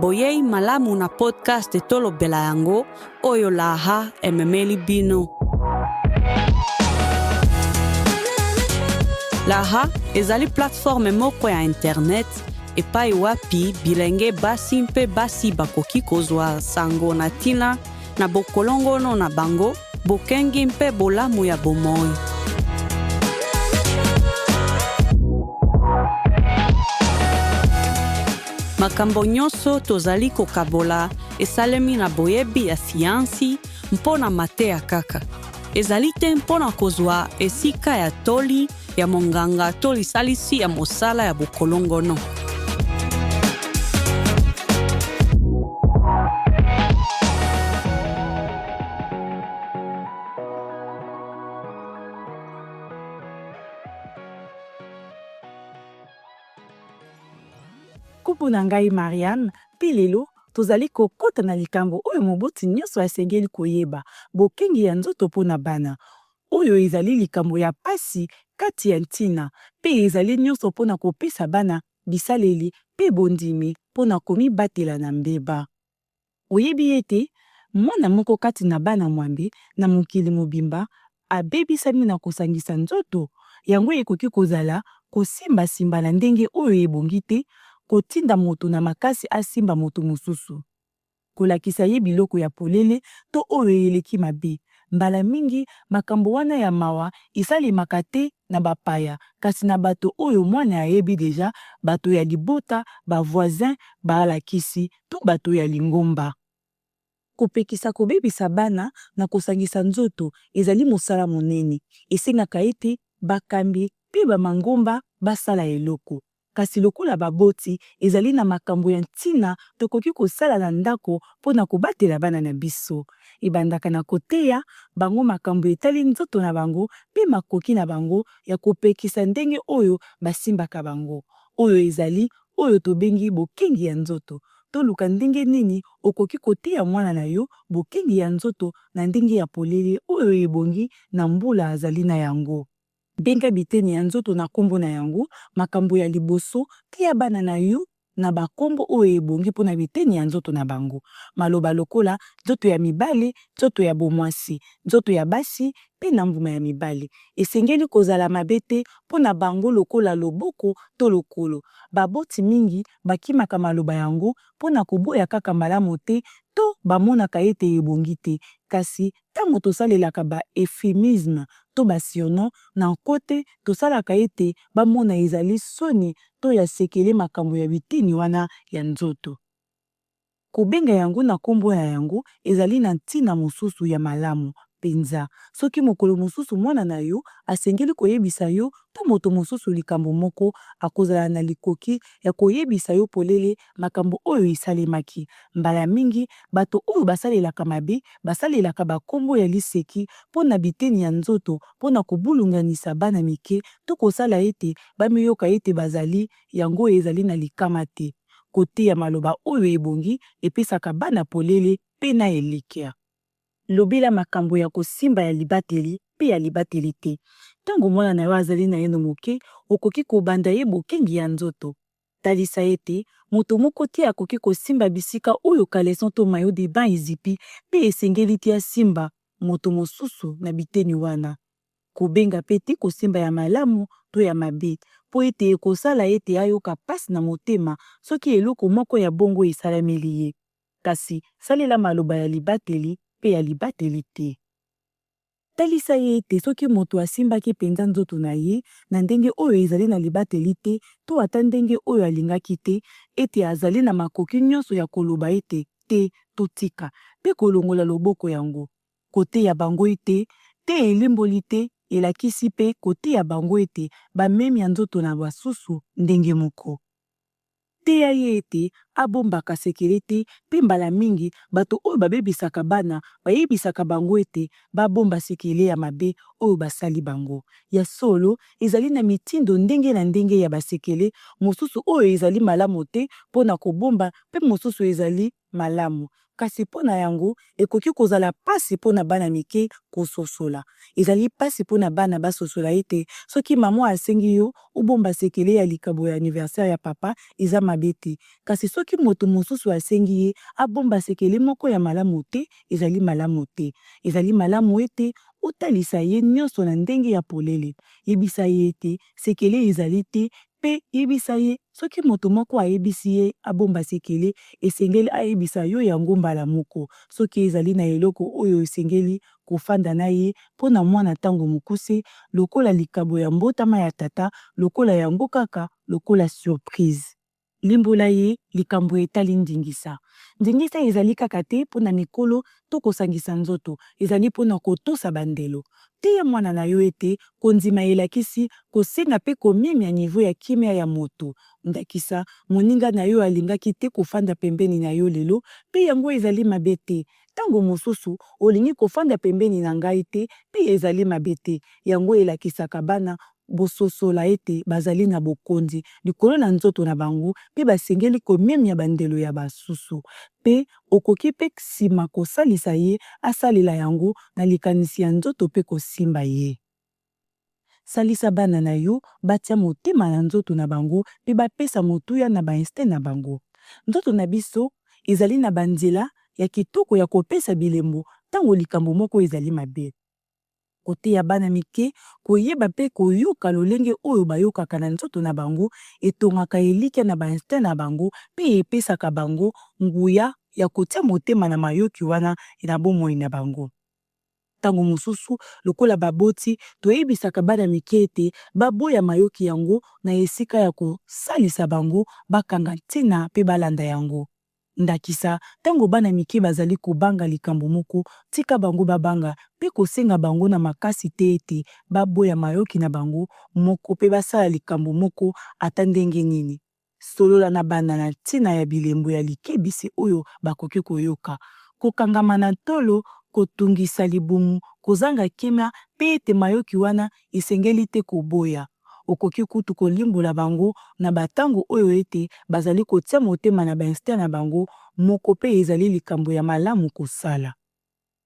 Boyei malamu na podcast Tolobela yango oyo Laha ememeli bino. Laha ezali plateforme moko ya internet epai wapi bilenge basi mpe basi bakoki kozwa sango na ntina na bokolongono na bango, bokengi mpe bolamu ya bomoi. Makambo nyonso tozali kokabola esalemi na boyebi ya siansi mpo na mateya kaka. Ezali te mpo na kozwa esika ya toli ya monganga to lisalisi ya mosala ya bokolongono. Nkombo na ngai Mariam, mpe lelo tozali kokota na likambo oyo moboti nyonso asengeli koyeba, bokengi ya nzoto mpo na bana. Oyo ezali likambo ya mpasi kati ya ntina, mpe ezali nyonso mpo na kopesa bana bisaleli mpe bondimi mpo na komibatela na mbeba. Oyebi ete mwana moko kati na bana mwambe na mokili mobimba abebisami na kosangisa nzoto? Yango ekoki kozala kosimbasimba na ndenge oyo ebongi te, kotinda moto na makasi asimba moto mosusu, kolakisa ye biloko ya polele to oyo eleki mabe. Mbala mingi, makambo wana ya mawa esalemaka te na bapaya, kasi na bato oyo mwana ayebi deja, bato ya libota, ba voisins, balakisi to bato ya lingomba. Kopekisa kobebisa bana na kosangisa nzoto ezali mosala monene. Esengaka ete bakambi mpe ba mangomba basala eloko. Kasi lokola baboti, ezali na makambo ya ntina tokoki kosala na ndako mpo na kobatela bana na biso. Ebandaka na koteya bango makambo etali nzoto na bango mpe makoki na bango ya kopekisa ndenge oyo basimbaka bango. Oyo ezali oyo tobengi bokengi ya nzoto. Toluka ndenge nini okoki koteya mwana na yo bokengi ya nzoto na ndenge ya polele oyo ebongi na mbula azali na yango. Benga biteni ya nzoto na nkombo na yango. Makambo ya liboso, teya bana na yo na bankombo oyo ebongi mpo na biteni ya nzoto na bango. Maloba lokola nzoto ya mibali, nzoto ya bomwasi, nzoto ya basi, mpe na mbuma ya mibali esengeli kozala mabe te mpo na bango lokola loboko to lokolo. Baboti mingi bakimaka maloba yango mpo na koboya kaka malamu te to bamonaka ete ebongi te. Kasi, ntango tosalelaka ba euphemismes to ba surnoms na nko te, tosalaka ete bamona ezali soni to ya sekele makambo ya biteni wana ya nzoto. Kobenga yango na nkombo na yango ezali na ntina mosusu ya malamu mpenza. Soki mokolo mosusu mwana na yo asengeli koyebisa yo to moto mosusu likambo moko, akozala na likoki ya koyebisa yo polele makambo oyo esalemaki. Mbala mingi, bato oyo basalelaka mabe basalelaka bankombo ya liseki mpo na biteni ya nzoto mpo na kobulunganisa bana mike to kosala ete bamiyoka ete bazali yango ezali na likama te. Koteya maloba oyo ebongi epesaka bana polele mpe na elikya. Lobela makambo ya kosimba ya libateli mpe ya libateli te. Ntango mwana na yo azali naino moke, okoki kobanda ye bokengi ya nzoto. Talisa ete moto moko te akoki kosimba bisika oyo caleçon to maillot de bain ezipi mpe esengeli te asimba moto mosusu na biteni wana. Kobenga mpe te kosimba ya malamu to ya mabe, mpo ete ekosala ete ayoka mpasi na motema soki eloko moko ya bongo esalameli ye. Kasi, salela maloba ya libateli mpe ya libateli te. Talisa ye ete soki moto asimbaki mpenza nzoto na ye na ndenge oyo ezali na libateli te to ata ndenge oyo alingaki te, ete azali na makoki nyonso ya koloba ete te to tika, mpe kolongola loboko yango. Koteya bango ete te elimboli te elakisi mpe koteya bango ete bamemya nzoto na basusu ndenge moko. Teya ye ete abombaka sekele te, mpe mbala mingi bato oyo babebisaka bana bayebisaka bango ete babomba sekele ya mabe oyo basali bango. Ya solo, ezali na mitindo ndenge na ndenge ya basekele, mosusu oyo ezali malamu te mpo na kobomba mpe mosusu ezali malamu. Kasi mpo na yango, ekoki kozala mpasi mpo na bana mike kososola. Ezali mpasi mpo na bana basosola ete soki mama asengi yo obomba sekele ya likabo ya anniversaire ya papa, eza mabe te. Kasi soki moto mosusu asengi ye abomba sekele moko ya malamu te, ezali malamu te. Ezali malamu ete otalisa ye nyonso na ndenge ya polele. Yebisa ye ete sekele ezali te mpe yebisa ye soki moto moko ayebisi ye abomba sekele, esengeli ayebisa yo yango mbala moko. Soki ezali na eloko oyo esengeli kofanda na ye mpo na mwa ntango mokuse, lokola likabo ya mbotama ya tata, lokola yango kaka lokola surprise. Limbola ye likambo etali ndingisa. Ndingisa ezali kaka te mpo na mikolo to kosangisa nzoto, ezali mpo na kotosa bandelo. Teya mwana na yo ete kondima elakisi kosenga mpe komemya nivo ya kimia ya moto. Ndakisa, moninga na yo alingaki te kofanda pembeni na yo lelo, mpe yango ezali mabe te. Ntango mosusu olingi kofanda pembeni na ngai te, mpe ezali mabe te. Yango elakisaka bana bososola ete bazali na bokonzi likolo na nzoto na bango mpe basengeli komemya bandelo ya basusu. Mpe okoki mpe nsima kosalisa ye asalela yango na likanisi ya nzoto mpe kosimba ye. Salisa bana na yo batia motema na nzoto na bango mpe bapesa motuya na ba instincts na bango. Nzoto na biso ezali na banzela ya kitoko ya kopesa bilembo ntango likambo moko ezali mabe. Koteya bana mike koyeba mpe koyoka lolenge oyo bayokaka na nzoto na bango etongaka elikya na ba instincts na bango mpe epesaka bango nguya ya kotia motema na mayoki wana na bomoi na bango. Ntango mosusu, lokola baboti, toyebisaka bana mike ete baboya mayoki yango na esika ya kosalisa bango bakanga ntina mpe balanda yango. Ndakisa, ntango bana mike bazali kobanga likambo moko, tika bango babanga mpe kosenga bango na makasi te ete baboya mayoki na bango moko mpe basala likambo moko ata ndenge nini. Solola na bana na ntina ya bilembo ya likebisi oyo bakoki koyoka, kokangama na ntolo, kotungisa libumu, kozanga kimia, mpe ete mayoki wana esengeli te koboya. Okoki kutu kolimbola bango na bantango oyo ete bazali kotia motema na ba instincts na bango moko mpe ezali likambo ya malamu kosala.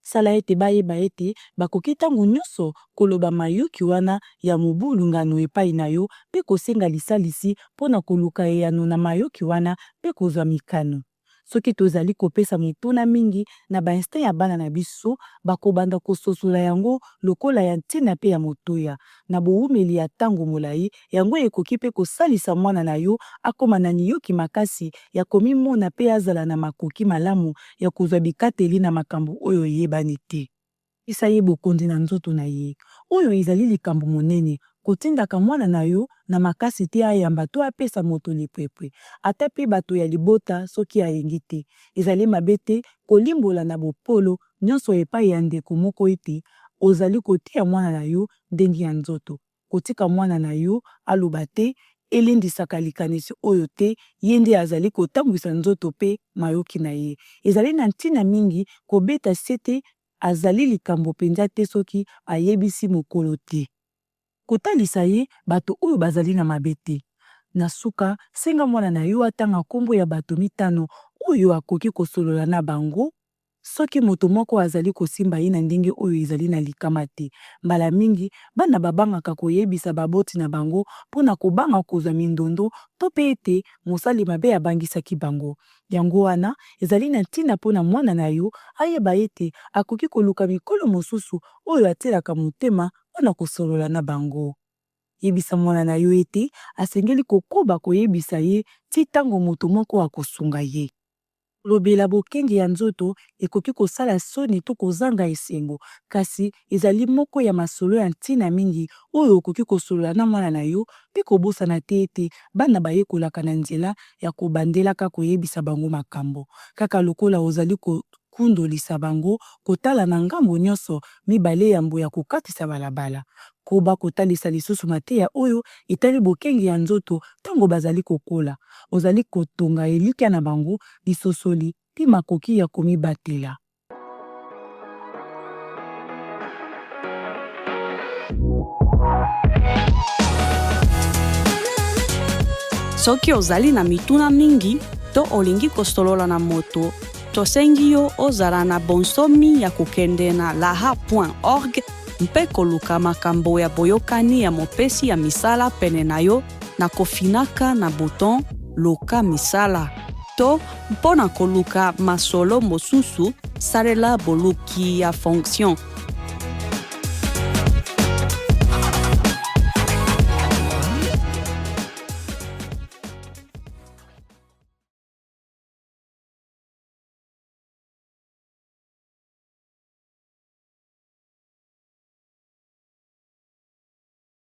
Sala ete bayeba ete bakoki ntango nyonso koloba mayoki wana ya mobulungano epai na yo mpe kosenga lisalisi mpo na koluka eyano na mayoki wana mpe kozwa mikano. Soki tozali kopesa mituna mingi na ba instincts ya bana na biso, bakobanda kososola yango lokola ya ntina mpe ya motuya. Na boumeli ya ntango molai, yango ekoki mpe kosalisa mwana na yo akoma na liyoki makasi ya komimona mpe azala na makoki malamu ya kozwa bikateli na makambo oyo eyebani te. Pesa ye bokonzi na nzoto na ye. Oyo ezali likambo monene. Kotindaka mwana na yo na makasi te ayamba to apesa moto lipwepwe, ata mpe bato ya libota soki alingi te. Ezali mabe te kolimbola na bopolo nyonso epai ya ndeko moko ete ozali koteya mwana na yo ndenge ya nzoto. Kotika mwana na yo aloba te elendisaka likanisi oyo te ye nde azali kotambwisa nzoto mpe mayoki na ye. Ezali na ntina mingi kobeta sete azali likambo mpenza te soki ayebisi mokolo te. Kotalisa ye bato oyo bazali na mabe te. Na suka, senga mwana na yo atanga nkombo ya bato mitano oyo akoki kosolola na bango soki moto moko azali kosimba ye na ndenge oyo ezali na likama te. Mbala mingi, bana babangaka koyebisa baboti na bango mpo na kobanga kozwa mindondo to mpe ete mosali mabe abangisaki bango. Yango wana, ezali na ntina mpo na mwana na yo ayeba ete akoki koluka mikolo mosusu oyo atielaka motema mpo na kosolola na bango. Yebisa mwana na yo ete asengeli kokoba koyebisa ye tii ntango moto moko akosunga ye. Kolobela bokengi ya nzoto ekoki kosala soni to kozanga esengo, kasi ezali moko ya masolo ya ntina mingi oyo okoki kosolola na mwana na yo mpe kobosana te ete bana bayekolaka na nzela ya kobandelaka koyebisa bango makambo. Kaka lokola ozali kokundolisa bango kotala na ngambo nyonso mibale yambo ya kokatisa balabala, koba kotalisa lisusu mateya oyo etali bokengi ya nzoto ntango bazali kokola. Ozali kotonga elikya na bango, lisosoli, mpe makoki ya komibatela. Soki ozali na mituna mingi to olingi kosolola na moto, Tosengi yo ozala na bonsomi ya kokende na laha.org mpe koluka makambo ya boyokani ya mopesi ya misala pene na yo na kofinaka na bouton Luka misala to mpo na koluka masolo mosusu, salela boluki ya fonction.